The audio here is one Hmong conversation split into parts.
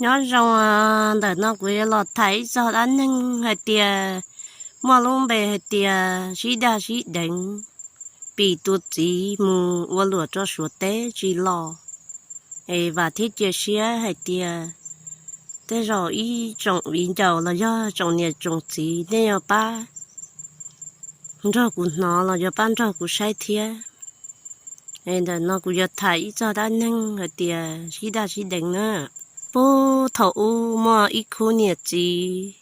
Nyob zoo, ntawm no kuv yuav los tham ib txog dab neeg hais tias muaj lub npe hais tias sib daj sib deev, pim tus txiv mus ua luam rau Suav teb tsis los. Es vam thiab cia siab hais tias tej zaum ib tsoom viv ncaus los yog tsoom niam tsoom txiv nej yuav pab nrog kuv hnov los yuav pab nrog kuv saib thiab. Es ntawm no kuv yuav tham ib txog dab neeg hais tias sib daj sib deev na. Puag thaum ub muaj ib khub niam txiv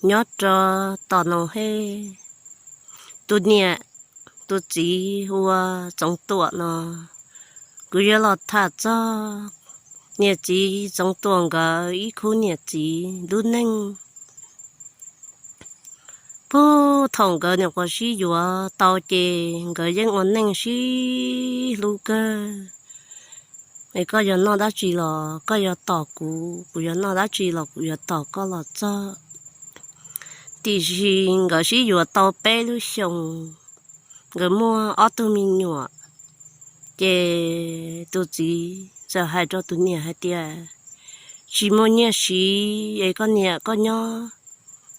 nyob rau tom Noov Hej. Tus niam, tus txiv hu ua Txoov Tuam no. Kuv yuav los tham txog niam txiv Txoov Tuam nkawd ib khub niam txiv lub neej. Puag thaum nkawd nyuam qhuav sib yuav tau ces nkawd yeej ua neej sib hlub kawg. Es koj yuav noj dab tsi los koj yuav tos kuv, kuv yuav noj dab tsi los kuv yuav tos koj los txog. Tiam sis nkawd sib yuav tau peb lub xyoos, nkawd muaj ob tug me nyuam, ces tus txiv txawm hais rau tus niam hais tias, tsis muaj nyiaj siv es koj niam koj nyob,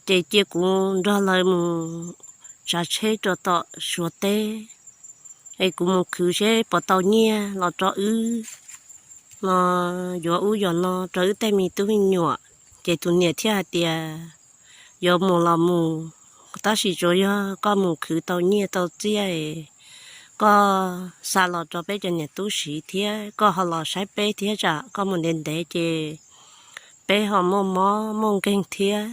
ces cia kuv nrog lawv mus tsav tsheb rau tom Suav teb, es kuv mus khwv seb puas tau nyiaj los rau wb, no, yuav ub yuav no rau wb tej me tub me nyuam. Ces tus niam thiaj hais tias, yuav mus los mus, tab sis tsuas yog koj mus khwv tau nyiaj tau txiaj es koj xa los rau peb cov niam tub siv thiab koj ho los saib peb thiab, tsam koj mus ntev ntev ces peb ho muaj mob muaj nkeeg thiab.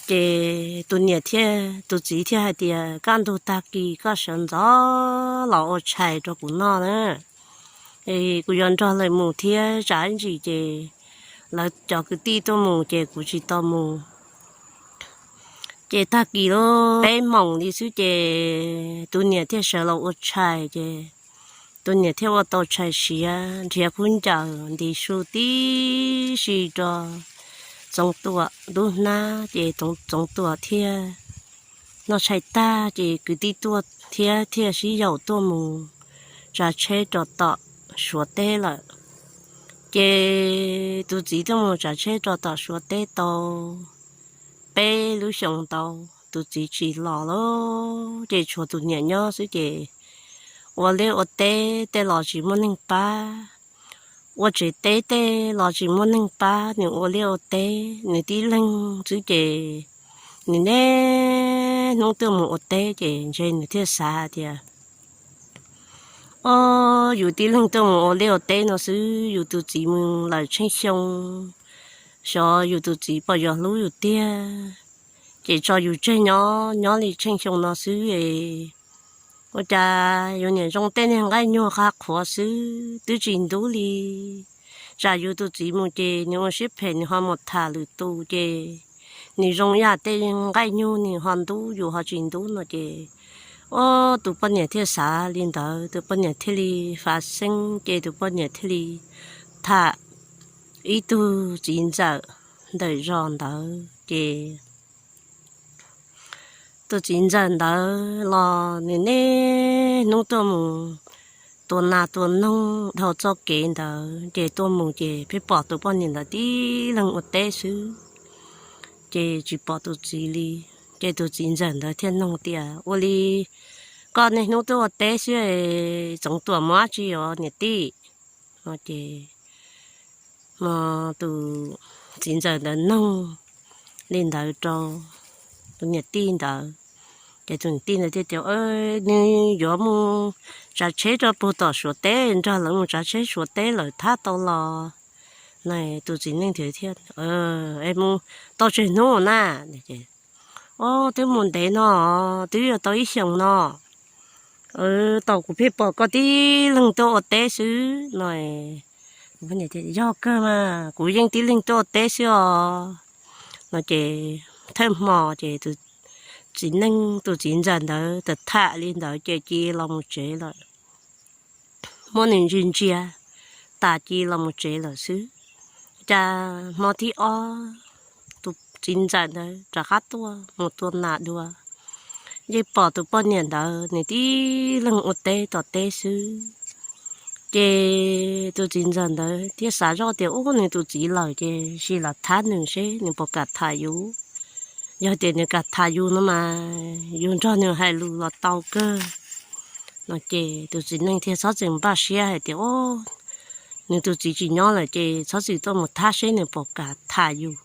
Ces tus niam thiaj, tus txiv thiaj hais tias, kaj ntug tag kis koj sawv ntxov los ua tshais rau kuv noj na, es kuv yuav nrog lawv mus thiab, tsam ib ntsis ces lawv cov kwv tij tuaj mus ces kuv tsis tau mus. Ces tag kis lub peb moos li xwb ces tus niam thiaj sawv los ua tshais, ces tus niam thiaj ua tau tshais siav nrhiav khaub ncaws nti su tib si rau Txoov Tuam lub hnab, ces Txoov Tuam thiaj noj tshais tag ces kwv tij tuaj thiab thiaj sib yaum tuaj mus tsav tsheb rau tom Suav teb lawm. Ces tus txiv tuaj mus tsav tsheb rau tom Suav teb tau peb lub xyoos ntau, tus txiv tsis los lawm, ces tshuav tus niam nyob xwb ces ua liaj ua teb tej los tsis muaj neeg pab, ua tsev teb tej los tsis muaj neeg pab, nws ua liaj ua teb nws tib leeg xwb ces nws niaj hnub tuaj mus ua teb ces ntshe nws thiaj xav tias, o, yus tib leeg tuaj mus ua liaj ua teb no xwb, yus tus txiv mus lawm tsheej xyoo, xyov yus tus txiv puas yuav hlub yus tiag, ces tso yus tseg nyob nyob li tsheej xyoo no xwb es ua cas yus niam zoo tej niag nqaij nyuag qab qhuav xwb twb tsis ntub li. Tsam yus tus txiv mus ces nws ua siab phem nws ho mus tham lwm tus ces nws zoo yam tej nqaij nyuag nws ho ntub yus ho tsis ntub no ces, o, tus poj niam thiaj xav li ntawd, tus poj niam thiaj li fav xeeb ces tus poj niam thiaj li tham ib tug txiv ntxawm ntawm zos ntawd ces tus txiv ntxawm ntawd los nws niaj hnub tuaj mus tua nas tua noog dhau txoj kev ntawd ces tuaj mus ces pheej pom tus poj niam ntawd tib leeg ua teb xwb, ces tsis pom tus txiv li. Ces tus txiv ntxawm ntawd thiaj nug tias, ua li koj niaj hnub tuaj ua teb xwb, Txoov Tuam mus dab tsi os niam tij? Ces tus txiv ntxawm ntawd nug li ntawd rau tus niam tij ntawd, ces tus niam tij ntawd thiaj tias, nws yuav mus tsav tsheb rau puag tom Suav teb, nrog lawv mus tsav tsheb Suav teb lawm thab tau los. Tus txiv neej thiaj, es mus tau tsawg hnub na? O, twb mus ntev no, twb yuav tau ib xyoos no. Tau kuv pheej pom koj tib leeg tuaj ua teb xwb no. Yog kawg mas, kuv yeej tib leeg tuaj ua teb xwb os. No ces thawj hmo ces tus txiv neej, tus txiv ntxawm ntawd tham tham li ntawd ces cia los mus tsev lawm. Muab nws ntsia ntsia tas cia los mus tsev lawm xwb. Cas hmo thib ob tus txiv ntxawm ntawd rov qab tuaj mus tua nas dua, yeej pom tus poj niam ntawd nws tib leeg ua teb tom teb xwb. Ces tus txiv ntxawm ntawd thiaj xav zoj tias, ub, nws tus txiv lawm ces sim los thab nws seb nws puas kam tham yus. Yog tias nws kam tham yus no mas yus nrog nws hais lus los tau kawg. No ces tus txiv neej thiaj txhob txwm npaj siab hais tias, o, nws tus txiv tsis nyob lawm ces txhob txwm tuaj mus thab seb nws puas kam tham yus.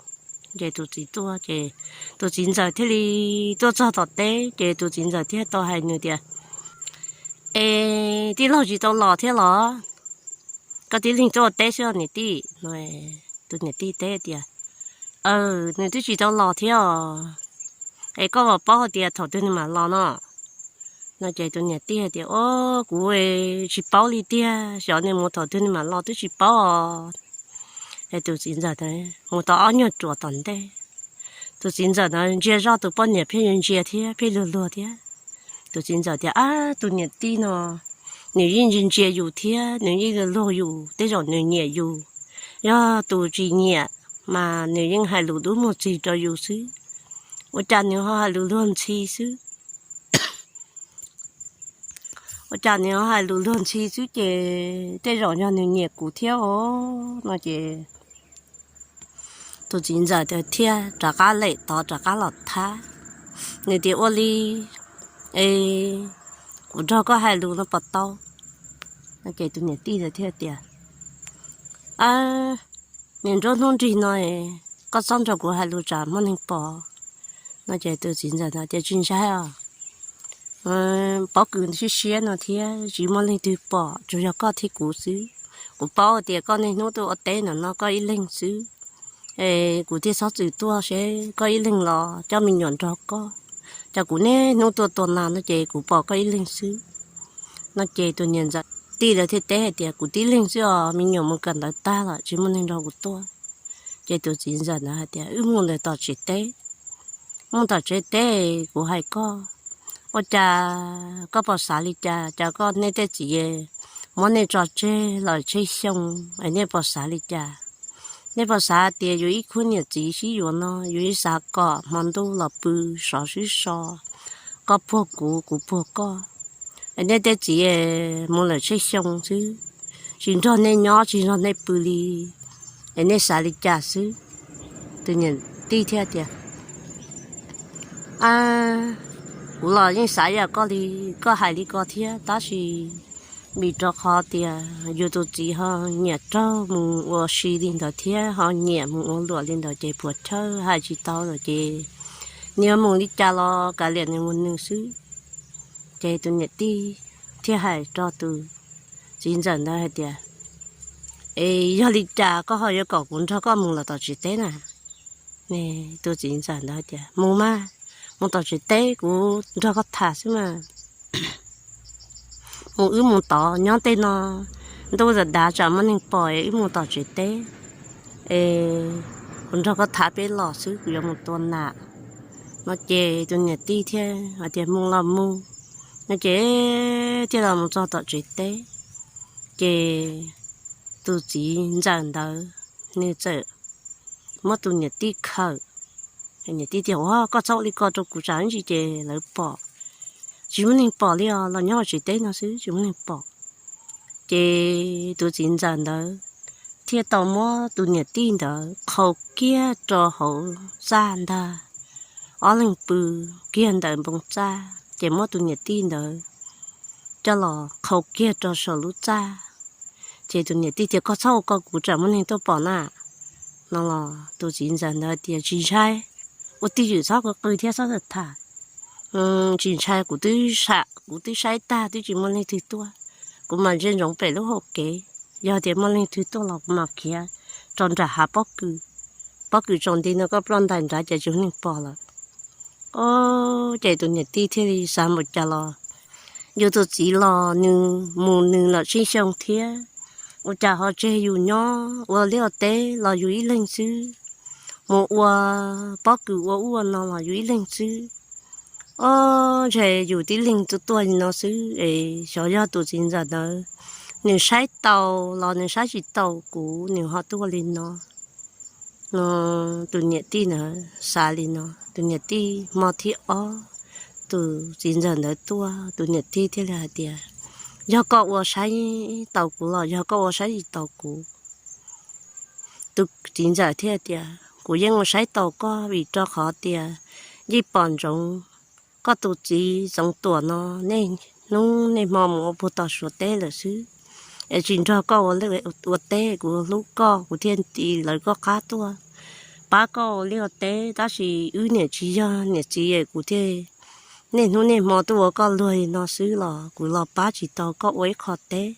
Ces tus txiv tuaj ces tus txiv ntxawm thiaj li tuaj txog tom teb ces tus txiv ntxawm thiaj tau hais nws tias, es tij laug tsis tau los thiab los? Koj tib leeg tuaj ua teb xwb os niam tij no. Tus niam tij teb tias, aw, nws twb tsis tau los thiab os. Es koj puas paub hais tias thaum twg nws mam los no? No ces tus niam tij hais tias, o, kuv tsis paub li tiag, xyov nws mus thaum twg nws mam los twb tsis paub os. Es tus txiv ntxawm mus tau ob nyuag ruam tom ntej, tus txiv ntxawm ntawd ntsia zoj tus poj niam pheej ntsia thiab pheej luag luag thiab. Tus txiv ntxawm tias, ab, tus niam tij no nws yeej ntsia ntsia yus thiab nws yeej luag luag yus, tej zaum nws nyiam yus. Yog tus tsis nyiam mas nws yeej hais lus dub muag txig rau yus xwb. Ua cas nws ho hais lus luag ntxhi xwb? Ua cas nws ho hais lus luag ntxhi xwb ces tej zaum yog nws nyiam kuv thiab os. No ces tus txiv ntxawm thiaj rov qab lem tod rov qab los thab. Nws tias, ua li es kuv nrog koj hais lus no puas tau? No ces tus niam tij thiaj tias, niam nruab, hnub nrig no koj txhob nrog kuv hais lus tsam muaj neeg pom. No ces tus txiv ntxawm ntawd tias, tsis ntshai os, pob kws siab siab no thiab tsis muaj leej twg pom, tsuas yog koj thiab kuv xwb. Kuv paub tias koj niaj hnub tuaj ua teb no no koj ib leeg xwb, es kuv thiaj txhob txwm tuaj seb koj ib leeg los coj me nyuam nrog koj. Ces kuv niaj hnub tuaj tua nas no ces kuv pom koj ib leeg xwb. No ces tus niam ntxawm tij lawv thiaj teb hais tias, kuv tib leeg xwb os, me nyuam mus kawm ntawv tag lawm tsis muaj neeg nrog kuv tuaj. Ces tus txiv ntxawm ntawd hais tias, wb mus ntawm tom tsev teb, mus tom tsev teb, kuv hais koj, ua cas koj puas xav li cas, cas koj nej tej txiv muab nej tso tseg los tsheb xyoo, es nej puas xav li cas? Nej puas xav tias yus ib khub niam txiv sib yuav no, yus ib xav kom hmo ntuj los pw sov sib so, koj puag kuv, kuv puag koj, es nej tej txiv mus lawm tsheb xyoo xwb, tsis nrog nej nyob tsis nrog nej pw li, es nej xav li cas xwb? Tus niam tij thiaj tias, kuv los yeej xav yam koj li, koj hais li ko thiab, tab sis vim rau qhov tias yus tus txiv ho nyiam raug mus ua si li ntawd thiab ho nyiam mus ua luam li ntawd ces puas chawj hais tsis tau lawm ces nws yuav mus li cas los kav liam nws mus nws xwb. Ces tus niam tij thiaj hais rau tus txiv ntxawm ntawd hais tias, es yog li cas koj ho yuav kom kuv nrog koj mus los tom tsev teb na? Tus txiv ntxawm ntawd hais tias, mus mas, mus tom tsev teb kuv nrog koj tham xwb mas. Mus, wb mus tod, nyob tej no ntuj dav dav tsam muaj neeg pom es wb mus tom tsev teb, es kuv nrog koj tham peb los xwb, kuv yuav mus tua nas. No ces tus niam tij thiaj hais tias, mus los mus. No ces thiaj los mus txog tom tsev teb, ces tus txiv ntxawm ntawd nws txawm muab tus niam tij khawm. Niam tij tias, ua koj txhob ua li ko rau kuv tsam ntsis ces lawv pom. Tsis muaj neeg pom li os, los nyob hauv tsev teb no xwb tsis muoj neeg pom. Ces tus txiv ntxawm ntawd thiaj tau muab tus niam tij ntawd qhau kiag rau hauv txaj ntag. Ob leeg pw kiag ntawm npoo txaj ces muab tus niam tij ntawd coj los qhau kiag rau saum lub txaj. Ces tus niam tij tias, koj txhob ua ko kuv tsam muaj neeg tuaj pom na. No los tus txiv ntxawm ntawd tias, tsis ntshai, ua twj ywm txhob qw qw thiab txhob tham. Tsis ntshai, kuv twb sam, kuv twb saib tag twb tsis muaj leej twg tuaj. Kuv mam ntsia ntsoov pem lub hauv kev, yog tias muaj leej twg tuaj los kuv mam khiav rau nram hav pob kws. Pob kws tsaus nti no koj ploj ntais nrad ces tsis muaj neeg pom lawm. Ces tus niam tij thiaj li xav npaum cas los, yus tus txiv los nws mus nws lawm tsheej xyoo thiab, ua cas ho tseg yus nyob ua liaj ua teb los yus ib leeg xwb, mus ua pob kws ua ub ua no los yus ib leeg xwb. Ob, ntshe yus tib leeg tuaj tuaj li no xwb es xyov yog tus txiv ntxawm ntawd nws saib tau los nws saib tsis tau kuv nws ho tuaj li no. No tus niam tij ntawd xav li no, tus niam tij hmo thib ob tus txiv ntxawm ntawd tuaj, tus niam tij thiaj li hais tias, yog koj ua saib tau kuv los yog koj ua saib tsis tau kuv? Tus txiv ntxawm thiaj tias, kuv yeej ua saib tau koj, vim rau qhov tias yeej pom ntsoov koj tus txiv Txoov Tuam no niaj hnub niaj hmo mus ua puag tom Suav teb lawm xwb, es tsis nrog koj ua teb. Kuv hlub koj, kuv thiaj tiv lawv koj qab tuaj pab koj ua liaj ua teb, tab sis wb niam tsis yog niam txiv es kuv thiaj niaj hnub niaj hmo tuaj ua koj luag li no xwb los kuv los pab tsis tau koj ua ib qho teb.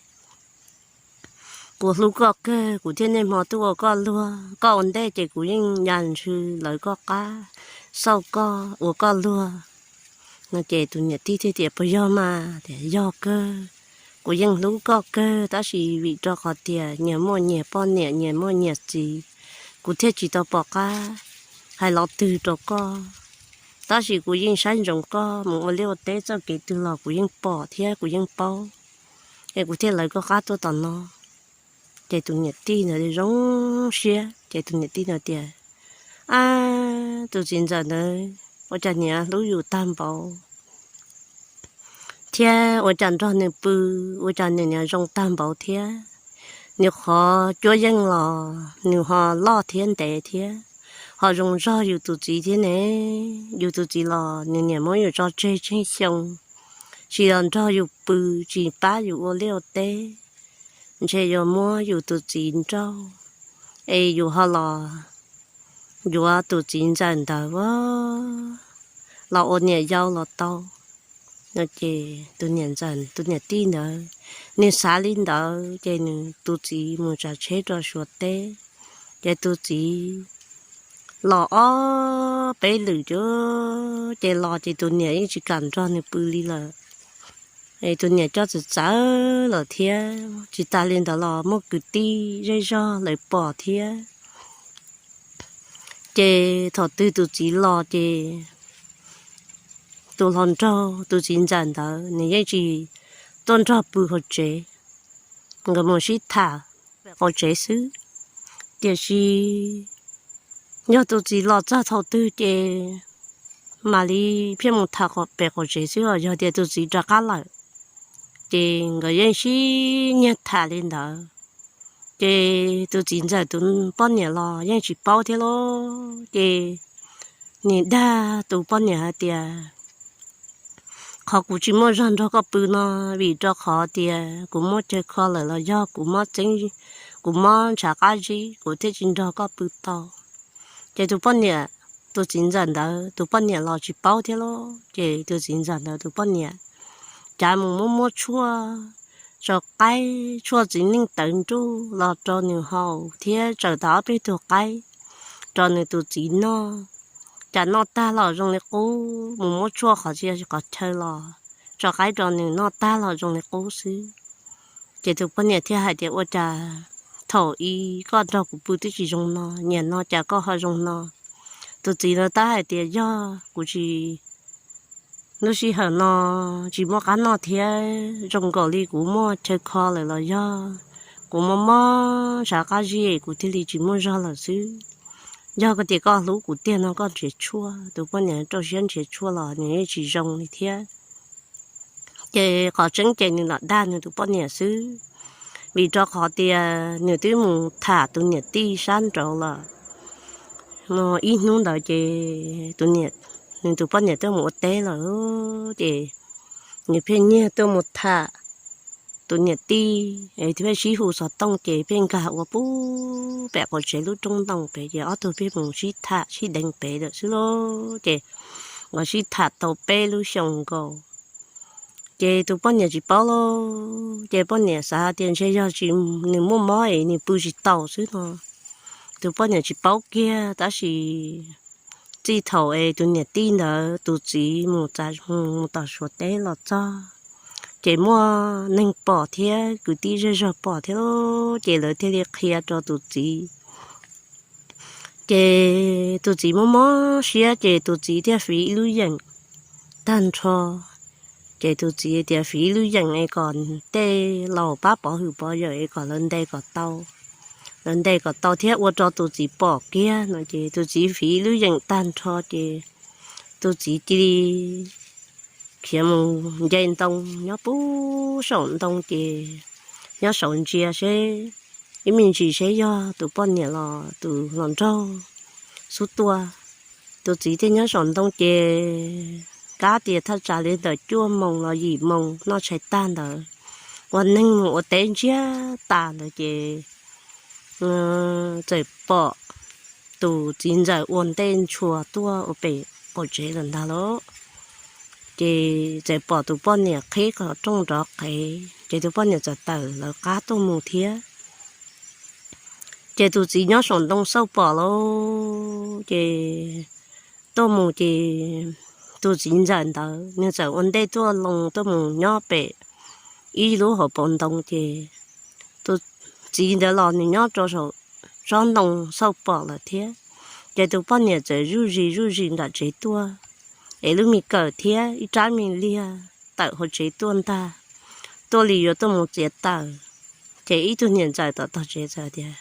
Kuv hlub koj kawg, kuv thiaj niaj hmo tuaj ua koj luag. Koj ua ntej ces kuv yeej ya ntsws lawv koj qab, xauj koj ua koj luag no. Ces tus niam tij thiaj tias, puas yog mas? Tias, yog kawg, kuv yeej hlub koj kawg, tab sis vim rau qhov tias nyias muaj nyias poj niam, nyias muaj nyias txiv, kuv thiaj tsis tau pom qab hais lo twg rau koj. Tab sis kuv yeej saib ntsoov koj mus ua liaj ua teb txoj kev twg los kuv yeej pom thiab kuv yeej paub, es kuv thiaj lawv koj qab tuaj tom no. Ces tus niam tij ntawd zoo siab, ces tus niam tij ntawd tias, ab, tus txiv ntxawm ntawd ua cas niaj hlub yus tag npaum thiab ua cas nrog nws pw ua cas nws niaj zoo tag npaum thiab. Nws qhov cuab yeej los nws ho loj thiab ntev thiab, ho zoo zog yus tus txiv thiab ne. Yus tus txiv los nws niaj muab yus tso tseg tsheej xyoo, tsis los nrog yus pw, tsis pab yus ua liaj ua teb, ntshe yuav muab yus tus txiv nrauj, es yus ho los yuav tus txiv ntxawm ntawd los ua niam yau los tau. No ces tus niam ntxawm, tus niam tij ntawd, nws xav li ntawd ces nws tus txiv mus tsav tsheb rau Suav teb, ces tus txiv los ob peb lwm ces los ces tus niam yeej tsis kam nrog nws pw li lawm. Es tus niam coj txawv txawv lawm thiab, tsis tas li ntawd los muaj kwv tij zej zog lawv pom thiab. Ces thaum twg tus txiv los ces tus hluas nraug, tus txiv ntxawm ntawd nws yeej tsis tuaj nrog pw hauv tsev, nkawd mus sib tham hauv tsev xwb. Tiam sis yog tus txiv los txog thaum twg ces mam li pheej mus tham pem hauv tsev xwb os. Yog tias tus txiv rov qab lawm ces nkawd yeej sib nyiag tham li ntawd. Ces tus txiv ntxawm tus poj niam los yeej tsis paub thiab lauj. Ces nws dag tus poj niam hais tias, qhov kuv tsis muaj zog nrog koj pw no vim rau qhov tias kuv muaj chaw kho lawm los yog kuv mob txeeb, kuv mob ntshav qab zib kuv thiaj tsis nrog koj pw tau. Ces tus poj niam, tus txiv ntxawm ntawd tus poj niam los tsis paub thiab lauj. Ces tus txiv ntxawm ntawd tus poj niam cav mus muab muab tshuaj, tso qaib tshuaj txiv neej tawv nruj los rau nws haus thiab tsaws tau ob peb tug qaib rau nws tus txiv noj. Cas noj tag los zoo li qub, mus muab tshuaj qhov txhia qhov chaw los tso qaib rau nws noj tag los zoo li qub xwb. Ces tus poj niam thiaj hais tias, ua cas thaum ub koj nrog kuv pw twb tsis zoo no, nim no cas koj ho zoo no? Tus txiv ntawd tab hais tias, yog kuv tsis, lub sij hawm no tsis muaj qab noj thiab, zoo nkaus li kuv muaj chaw kho lawm los yog kuv mob mob ntshav qab zib kuv thiaj li tsis muaj zog lawm xwb. Yog koj tias koj hlub kuv tiag no koj nrhiav tshuaj. Tus poj niam rau siab nrhiav tshuaj los nws yeej tsis zoo li thiab. Ces qhov tseeb ces nws lam dag nws tus poj niam xwb, vim rau qhov tias nws twb mus tham tus niam tij sab nraud lawm. No ib hnub ntawd ces tus niam, nws tus poj niam twb mus ua teb lawm, ces nws pheej nyiag tuaj mus tham tus niam tij, pheej sib hu xov tooj ces pheej nkag ua pub pem qaum tsev lub roob ntoo pem ces ob tug pheej mus sib tham sib deev pem lawm xwb lauj. Ces nkawd sib tham tau peb lub xyoos nkaus, ces tus poj niam tsis paub lauj. Ces poj niam xav tias ntshe yog tsis, nws muaj mob es nws pw tsis tau xwb no. Tus poj niam tsis paub kiag, tab sis txij thaum es tus niam tij ntawd tus txiv mus tom Suav teb los txog, ces muaj neeg pom thiab kwv tij zej zog pom thiab, ces lawv thiaj li qhia rau tus txiv. Ces tus txiv mob mob siab ces tus txiv thiaj fiv ib lub yeem tag nrho. Ces tus txiv tias fiv ib lub yeem es kom tej laus pab pov hwm pov yawm es kom lawv ntes kom tau, lawv ntes kom tau thiab ua rau tus txiv pom kiag no. Ces tus txiv fiv ib lub yeem tag nrho ces tus txiv cia li khiav mus nce ntoo nyob puag saum ntoo ces nyob saud ntsia seb ib me ntsis seb yog tus poj niam los tus hluas nraug xub tuaj. Tus txiv thiaj nyob saum ntoo ces kab tias thaj tsam li ntawm cuaj moos los yim moos noj tshais tag ntawd, ua neeg mus ua teb ntsiag tas ntawd ces txawm pom tus txiv ntxawm ua ntej ntshua tuaj ua pem qaum tsev lawm ntag lauj. Ces txawm pom tus poj niam qhib qhov rooj nrov qev ces tus poj niam txawm tawm lawv qab tuaj mus thiab. Ces tus txiv nyob saum ntoo xauj pom lauj, ces tuaj mus ces tus txiv ntxawm ntawd nws txawm ua ntej tuaj loo tuaj mus nyob pem ib lub hauv paus ntoo ces tus txiv ntawd los nws nyob rau saum tsob ntoo xauj pom lawm thiab. Ces tus poj niam txawm zuj zus zuj zus nram tsev tuaj, es lub me kawm thiab ib rab me liag tawm hauv tsev tuaj ntag, tuaj li yuav tuaj mus txiav taws. Ces ib tug niam ntxawm tom tog tsev txawm tias,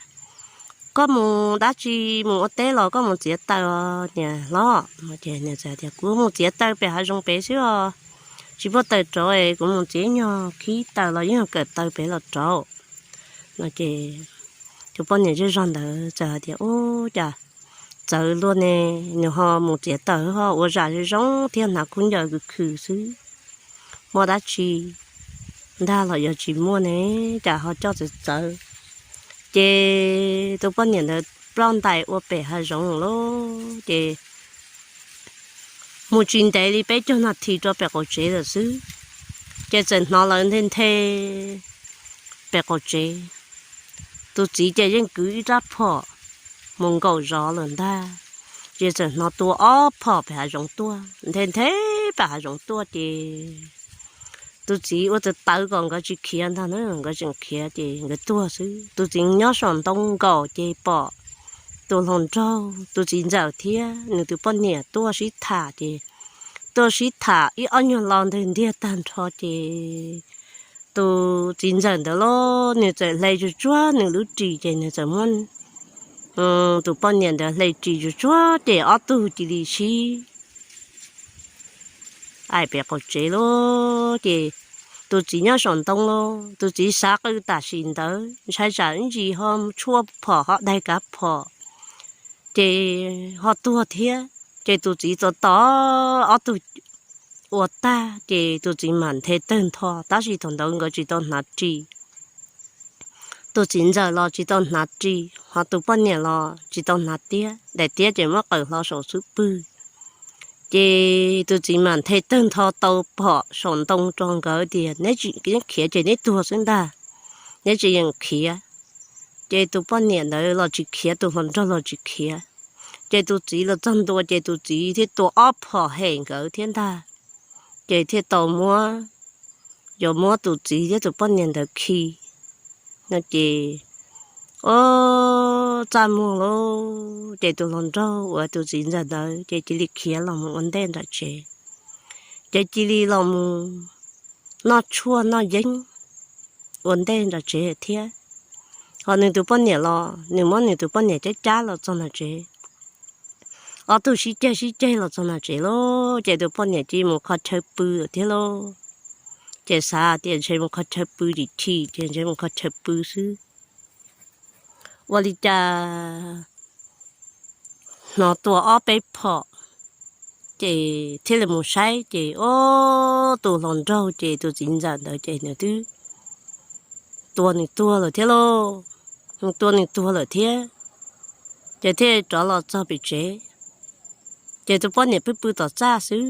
Koj mus dab tsi, mus ua teb los koj mus txiav taws os niam hlob? Ces niam txawm tias, Kuv mus txiav taws pem hav zoov pem xwb os, tsis muaj taws rauv es kuv mus txiav nyuag khib taws los yeej kawm taws pem los rauv. No ces tus poj niam zej zog ntawd txawm hais tias, Ub, cas txawv luaj ne, nws ho mus txiav taws ho ua zam zoo zoo thiab hnav khaub ncaws khwv khwv xwb, muaj dab tsi ntag los yog tsis muaj ne, cas ho coj txawv txawv. Ces tus poj niam ntawd ploj ntais ua pem hav zoov lauj, ces mus tsis ntev li peb caug nas this rau pem qaum tsev lawm xwb, ces txawm hnov lawv nthe nthe pem qaum tsev. Tus txiv ces yeej kwv ib rab phom mus nkaum zov lawm ntag, ces txawm hnov tua ob phom pem hav zoov tuaj, nthe nthe pem hav zoov tuaj ces tus txiv ua tawv tawv kom nkawd tsis khiav ntag na, nkawd tseem khiav ces nkawd tuag xwb. Tus txiv nyob saum ntoo nkaum ces pom tus hluas nraug, tus txiv ntxawm thiab nws tus poj niam tuaj sib tham ces tuaj sib tham ib ob nyuag lo ntawd ntiag tag nrho ces tus txiv ntxawm ntawd los nws txawm hle tsuag tsuag nws lub ris ces nws txawm muab tus poj niam ntawd hle ris tsuag tsuag ces ob tug cia li sib aim pem qaum tsev lauj. Ces tus txiv nyob saum ntoo lauj, tus txiv xav qw tam sim ntawd ntshai tsam ib ntsis ho tshuaj phom ho daig kav phom, ces ho tuag thiab. Ces tus txiv tos tos ob tug ua tag ces tus txiv mam nthe tawg ntho, tab sis thaum ntawd nkawd tsis tau hnav ris. Tus txiv ntxawm los tsis tau hnav ris, ho tus poj niam los tsis tau hnav tiab, daim tiab ces muab qaws hlo saum xub pwg. Ces tus txiv mam nthe tawg ntho tau phom saum ntoo rau nkawd tias, Neb tsis khiav ces neb tuag xwb ntag, neb tsis yeem khiav. Ces tus poj niam ntawd los tsis khiav, tus hluas nraug los tsis khiav. Ces tus txiv los txog ntua ces tus txiv thiaj tua ob phom hem nkawd thiab ntag. Ces thiaj tau muab, yuav muab tus txiv thiab tus poj niam ntawd khi. No ces, o, txaj muag lauj, ces tus hluas nraug uas tus txiv ntxawm ntawd ces cia li khiav los mus ua ntej nram tsev. Ces cia li los mus noj tshuaj noj yeeb ua ntej nram tsev thiab. Ho nws tus poj niam los nws muab nws tus poj niam cab cab los txog nram tsev. Ob tug sib ceg sib ceg los txog nram tsev lauj, ces tus poj niam cia li mus kho chaw pw lawm thiab lauj. Ces xav tias ntshe mus kho chaw pw tsis chim, ces ntshe mus kho chaw pw xwb. Ua li cas hnov tua ob peb phom, ces thiaj li mus saib ces, o, tus hluas nraug ces tus txiv ntxawm ntawd ces nws twb tua nws tuag lawm thiab lauj. Nws tua nws tuag lawm thiab, ces thiaj rov los txog pem tsev. Ces tus poj niam pw pw tom txaj xwb,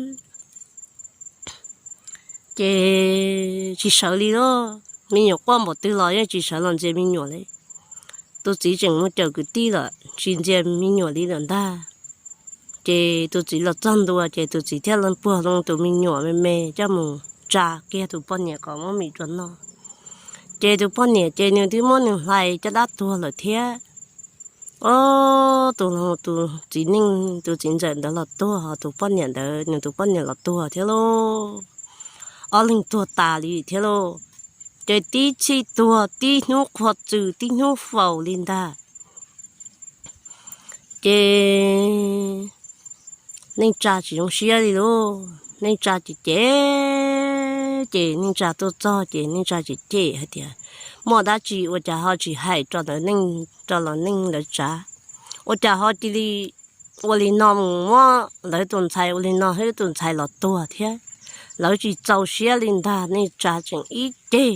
ces tsis sawv li lauj. Me nyuam quaj npaum twg los yeej tsis sawv los ntxias me nyuam li. Tus txiv tseem mus cawm kwv tij lawm tsis ntxias me nyuam li lawm ntag. Ces tus txiv los txog ntua ces tus txiv thiaj li puag loo tus me nyuam me me coj mus tsa kiag tus poj niam kom muab mis rau noj. Ces tus poj niam ces nws twb muab nws hlais caj dab tuag lawm thiab. O, tus, tus txiv neej tus txiv ntxawm ntawd los tuag, tus poj niam ntawd nws tus poj niam los tuag thiab lauj. Ob leeg tuag tas li thiab lauj. Ces tib txhij tuag tib hnub qhuav txws tib hnub faus li ntag. Ces neej tsa tsis zoo siab li lauj, neej tsa ces ces Ces neej tsa tuaj txog ces neej tsa cem cem hais tias, muaj dab tsi ua cas ho tsis hais rau ntawd neej, rau los neej ntawd tsav, ua cas ho cia li ua li no mus muab lawv tus ntxhais ua li no, lawv tus ntxhais los tuag thiab. Lawv tsis txaus siab li ntag, neej tsa tseem ib ceg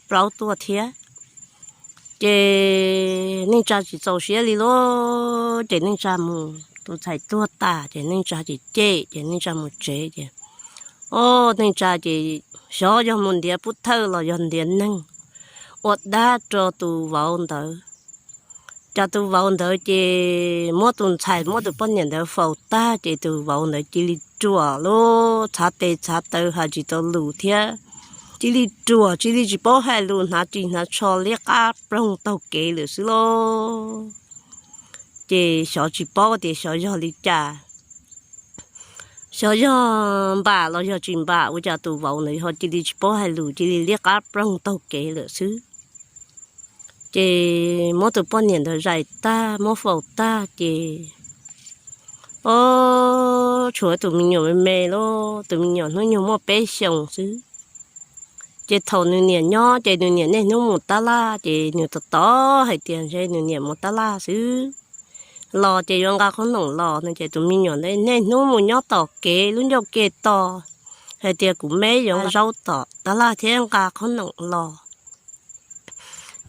plaub tuaj thiab. Ces neej tsa tsis txaus siab li lauj, ces neej tsa mus, tus ntxhais tuag tas ces neej tsa cem cem ces neej tsa mus tsev ces, o, neej tsa ces xyov yog mus ntiav pub thawj los yog ntiav neeg ua dab rau tus vauv ntawd. Ces tus vauv ntawd ces muab tus ntxhais muab tus poj niam ntawd faus tag ces tus vauv ntawd cia li ruam lauj, txhav tes txhav taw hais tsis tau lus thiab, cia li ruam cia li tsis paub hais lus, hnav ris hnav tsho liab qab ploog taug kev lawm xwb lauj. Ces xyov tsis paub tias xyov yog li cas, xyov yog npam los yog tsis npam, ua cas tus vauv ntawd ho cia li tsis paub hais lus, cia li liab qab ploog taug kev lawm xwb. Ces muab tus poj niam ntawd zais tag muab faus tag ces, o, tshuav tus me nyuam me me lauj, tus me nyuam hnub nyoog muaj peb xyoos xwb. Ces thaum nws niam nyob ces nws niam niaj hnub mus tab laj ces nws tos tos hais tias ntshe nws niam mus tab laj xwb, los ces yuav nqa qhob noom los no ces tus me nyuam ntawd niaj hnub mus nyob tom kev lub ncauj ke tos hais tias kuv me yuav zaub tom tab laj thiab nqa qhob noom los.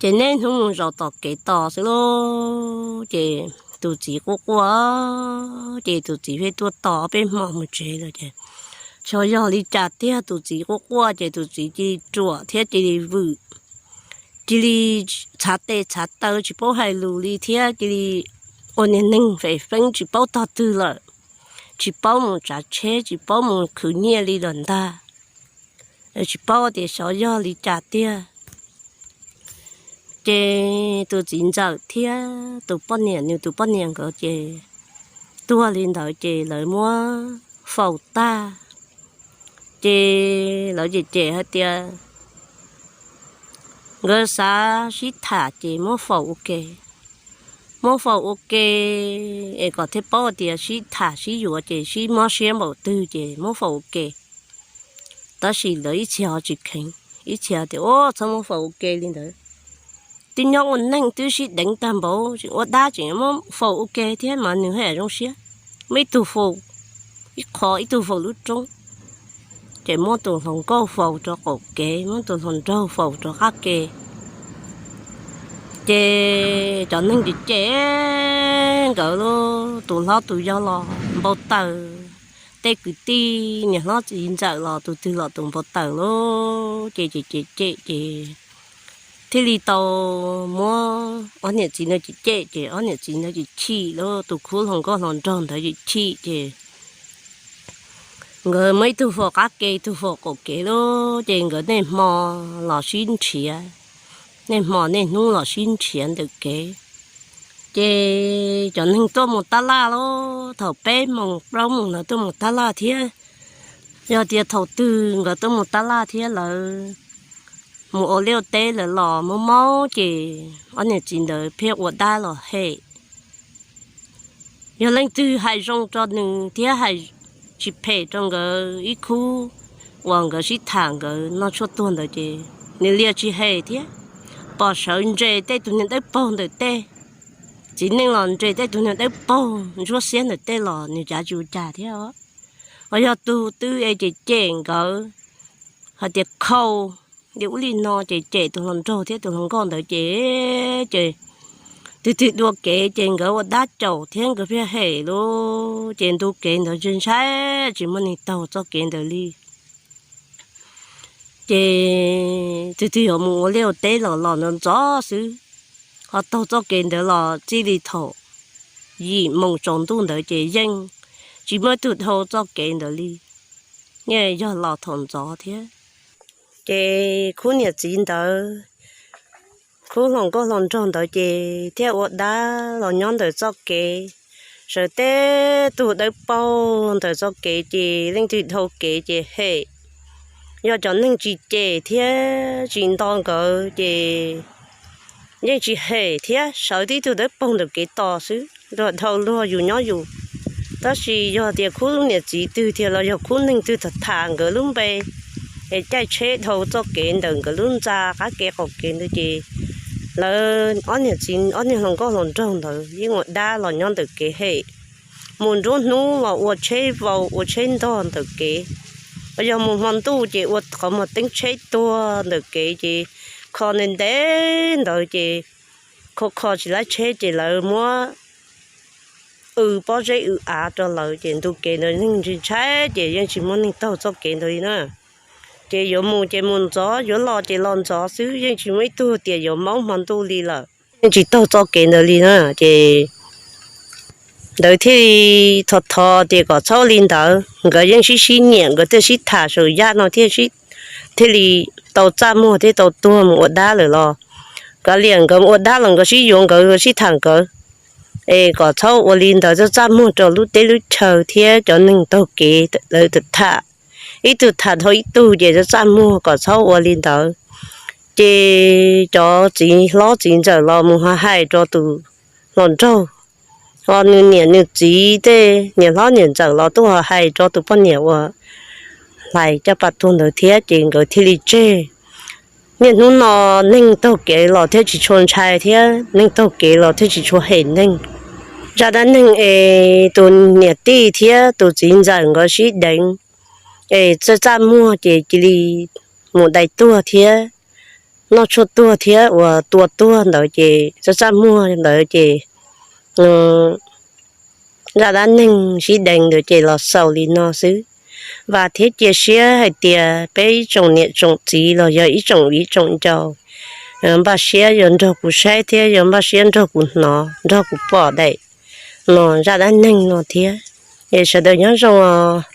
Ces niaj hnub mus zaum tom kev tos xwb lauj. Ces tus txiv quaj quaj, ces tus txiv pheej tuaj tos peb hmo mus tsev lawm ces xyov yog li cas tiag, tus txiv quaj quaj ces tus txiv cia li ruam thiab cia li vwm, cia li txhav tes txhav taw tsis paub hais lus li thiab cia li ua niag neeg fem feeb tsis paub tog twg lawm, tsis paub mus tsav tsheb tsis paub mus khwv nyiaj li lawm ntag, tsis paub tias xyov yog li cas tiag. Ces tus txiv ntxawm thiab tus poj niam, nws tus poj niam nkawd ces tuag li ntawd ces lawv muab faus tag. Ces lawv cem cem hais tias nkawd xav sib tham ces muab faus ua ke, muab faus ua ke es kom thiaj paub tias sib tham sib yuav ces sib mob siab npaum twg ces muab faus ua ke. Tab sis lawv ib txhia ho tsis kheev, ib txhia tias ua txhob muab faus ua ke li ntawd, twb nyob ua neej twb sib deev tag npaum tseem ua dab tseem muab faus ua ke thiab mas nws haj yam zoo siab. Muaj ib tug faus ib qho, ib tug faus lub roob, ces muab tus hluas nkauj faus rau qaum kev, muab tus hluas nraug faus rau qab ke. Ces cov neeg cem cem nkawd lauj, tus hlob tus yau los npau taws, tej kwv tij niam hlob txiv ntxawm los tus twg los tus npau taws lauj. Ces cem cem cem ces thiaj li tau muab ob niam txiv ntawd cem cem ces ob niam txiv ntawd ces chim lauj, tus khub hluas nkauj hluas nraug ntawd ces chim ces nkawd muab ib tug faus qab ke ib tug faus qaum kev lauj. Ces nkawd niaj hmo los sib nrhiav, niaj hmo niaj hnub los sib nrhiav ntawm kev. Ces cov neeg tuaj mus tab laj lauj, thaum peb moos plaub moos ntawd tuaj mus tab laj thiab. Yog tias thaum twg nkawd tuaj mus tab laj thiab lawv mus ua liaj ua teb lawv los mob mob ces ob niam txiv ntawd pheej ua dab los hem. Yog leej twg hais zoo rau nws thiab hais tsis phem rau nkawd ib khub uas nkawd sib tham nkawd noj tshuaj tuag ntawd ces nws liam tsis hem thiab, pom sawv ntses tej tus niag dawb paug ntawm tej, txiv neej los ntses tej tus niag dawb paug ntsuab xiab ntawm tej los nws cav tsis ua cas thiab os. Ho yog tus twb es cem cem nkawd hais tias khau li ub li no ces cem tus hluas nraug thiab tus hluas nkauj ntawd ces, ces twg twg dua kev ces nkawd ua dab caum thiab nkawd pheej hem lauj. Ces ntu kev ntawd ntshai ntshai tsis muaj neeg taug txoj kev ntawd li. Ces twg twg yuav mus ua liaj ua teb los los ntxov ntxov xwb, ho taug txoj kev ntawd los txij li thaum yim moos tsaus ntuj ntawd ces yeej tsis muaj ib tug dhau txoj kev ntawd li, yeej yog los thaum ntxov thiab. Ces khub niam txiv ntawd, khub hluas nkauj hluas nraug ntawd ces thiaj ua dab los nyob ntawm txoj kev, sawv tej tug dawb paug ntawm txoj kev ces leej twg dhau kev ces hem. Yog cov neeg tsis cem thiab tsis nto nkawd ces yeej tsis hem thiab, sawv tib tug dawb paug ntawm kev tos xwb, luag dhau luag yus nyob yus. Tab sis yog tias khub niam txiv twg thiab los yog khub neeg twg tham tham nkawd lub npe, es caij tsheb dhau txoj kev ntawm nkawd lub ntxa qab kev qaum kev ntawd ces lawv ob niag txiv ob niag hluas nkauj hluas nraug ntawd yeej ua dab los nyob ntawm kev hem, mus nruab hnub los ua tsheb vau ua tsheb ntog ntawm kev, yog mus hmo ntuj ces ua qhov muag teeb tsheb tuag ntawm kev ces kho ntev ntev ntawd ces kho kho tsis laib tsheb ces lawv muab w pob zeb w av rau lawv ces ntu kev ntawd neeg ntshai ntshai ces yeej tsis muaj neeg taug txoj kev ntawd li na. Ces yuav mus ces mus ntxov, yuav los ces los ntxov xwb, yeej tsis muaj ib tug tias yuav maub hmo ntuj li lawm, yeej tsis taug txoj kev ntawd li na. Ces ntawd thiaj li thov thov tias kom txhob li ntawd, nkawd yeej sib sib nyiam, nkawd thiaj sib tham saum yaj no thiaj thiaj li tau txaj muag thiab tau tuag mus ua dab lawm los, kav liam nkawd ua dab los nkawd sib yuav nkawd sib tham nkawd, es kom txhob ua li ntawd, txaj txaj muag rau lub teb lub chaw thiab cov neeg taug kev lawv tham, ib tug tham dhau ib tug ces txaj txaj muag kom txhob ua li ntawd. Ces cov txiv hlob txiv ntxawm los mus ho hais rau tus hluas nraug, ho nws niam nws txiv tej niam hlob niam ntxawm los tuaj ho hais rau tus poj niam uas hlais caj pas tuag ntawd thiab ces nkawd thiaj li tseg. Niaj hnub no neeg taug kev los thiaj tsis tshua ntshai thiab neeg taug kev los thiaj tsis tshua hem neeg. Zaj dab neeg es tus niam tij thiab tus txiv ntxawm nkawd sib deev, es txaj txaj muag ces cia li mus dai tuag thiab noj tshuaj tuag thiab uas tua tuag ntawd ces txaj txaj muag ntawd ces zaj dab neeg sib deev ntawd ces los xaus li no xwb. Vam thiab cia siab hais tias peb ib tsoom niam tsoom txiv los yog ib tsoom viv tsoom ncaus npaj siab yuav nrog kuv saib thiab yuav npaj siab nrog kuv hnov nrog kuv pom daim no zaj dab neeg no thiab. Es sawv daws nyob zoo os.